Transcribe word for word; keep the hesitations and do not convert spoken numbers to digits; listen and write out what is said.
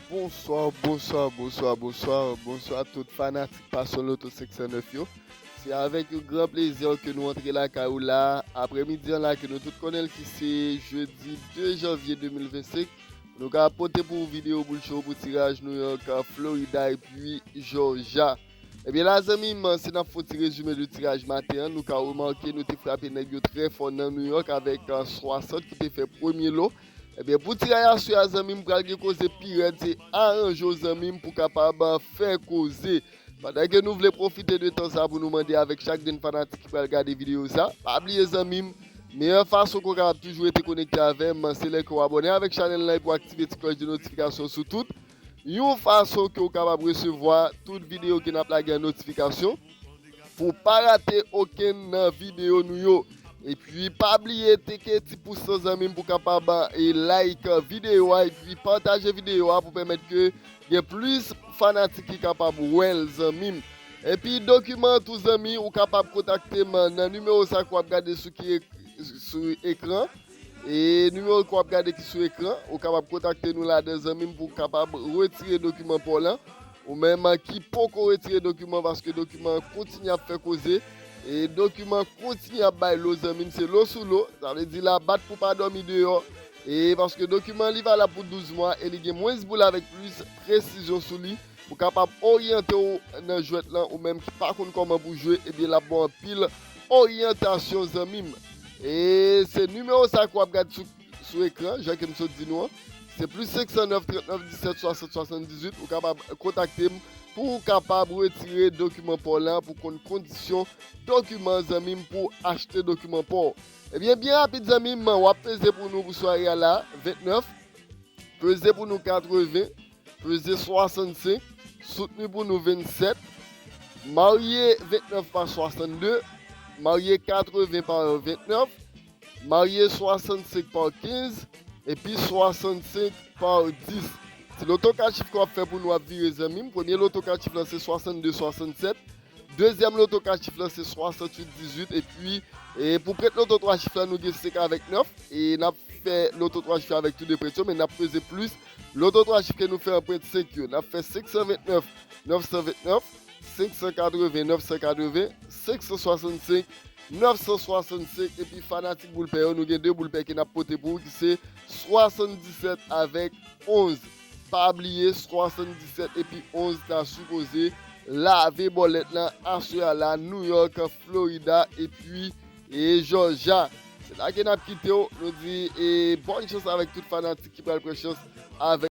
Bonswa, bonswa, bonswa, bonswa, bonswa tout fanatik Passion Lotto senk san nèf yo. Se avèk yon gran plezi ke nou antre lakay ou la, aprèmidi an la ke nou tout konnen l ki se jedi de janvye de mil vennsenk. Nou ka pote pou ou videyo boul cho pou tiraj New York, Florida epi Georgia. Ebyen la zanmi m, si n ap fè yon ti rezime de tiraj maten an, nou ka remake nou te frape nèg yo trè fò nan New York avèk, euh, swasant ki te fè premye lo. Ebyen pou tiraj aswè a zanmi m, pral gen koze pi rèd, se aranje w zanmi m pou kapab, euh, fè koze. Pandan ke nou vle pwofite de tan sa pou nou mande avèk chak grenn fanatik ki pral gade videyo sa, pa bliye zanmi m, meyè fason ke w kapab toujou rete konekte avè m, se lè ke w abòne avèk chanèl la epi w aktive ti klòch de notifikasyon sou tout yon fason ke w kapab resevwa tout videyo ke n ap lage an notifikasyon pou w pa rate okenn nan videyo nou yo. Epi pa bliye teke ti pous lan zanmi m pou w kapab, e, like videyo a epi pataje videyo a pou pèmèt ke gen plis fanatik ki kapab wè l zanmi m. Epi dokiman an tou zanmi, ou kapab kontakte m nan nimewo sa ke w ap gade sou ki ek-, sou ekran. E nimewo ke w ap gade ki sou ekran, ou kapab kontakte nou ladan zanmi m pou w kapab retire dokiman pa w lan. Ou menm ki poko retire dokiman paske dokiman an kontinye ap fè koze. E dokiman an kontinye ap bay lo zanmi m, se lo sou lo. Sa vle di la bat pou pa dòmi deyò. E paske dokiman an li valab pou douz mwa e li gen mwens boul avèk plis presizyon sou li. Pou kapab oryante w nan jwèt lan, ou menm ki pa konn kòman pou jwe, ebyen l ap ba w anpil oryantasyon zanmi m. E se nimewo sa ke w ap gade sou, sou ekran, jan ke m sot di nou an. Se plis senk san nèf, trant nèf, disèt, swasant, swasanndizuit. Ou kapab kontakte m pou w kapab retire dokiman pa w lan, pou konn kondisyon dokiman zanmi m, pou achte dokiman pa w. Ebyen, byen rapid zanmi m, w ap peze pou nou pou sware a la, ventnèf, peze pou nou katreven, peze swasannsenk, soutni pou nou vennsèt, marye ventnèf pa swasannde, marye katreven pa ventnèf, marye swasannsenk pa kenz, epi swasannsenk pa dis. Ti loto kat chif ke w ap fè pou nou ap vire zanmi m. Premye loto kat chif lan se swasannde swasannsèt. Dezyèm loto kat chif lan se swasanntuit dizuit. Epi, e pou prèt loto twa chif lan, nou gen senk avèk nèf. E n ap fè loto twa chif avèk tou de prèt yo, men n ap peze plis. Loto twa chif ke nou fè an prèt senk yo. N ap fè senk san ventnèf, nèf san ventnèf, senk san katreven, nèf san katreven, senk san swasannsenk, nèf san swasannsenk. Epi fanatik boul pè yo, nou gen de boul pè ke n ap pote pou ou ki se swasanndisèt avèk onz. Pa bliye, swasanndisèt epi onz ta sipoze lave bòlèt lan aswè a la, New York, Florida epi, e, Georgia. Se la ke n ap kite w. Nou di, e, bòn chans avèk tout fanatik ki pral pran chans avèk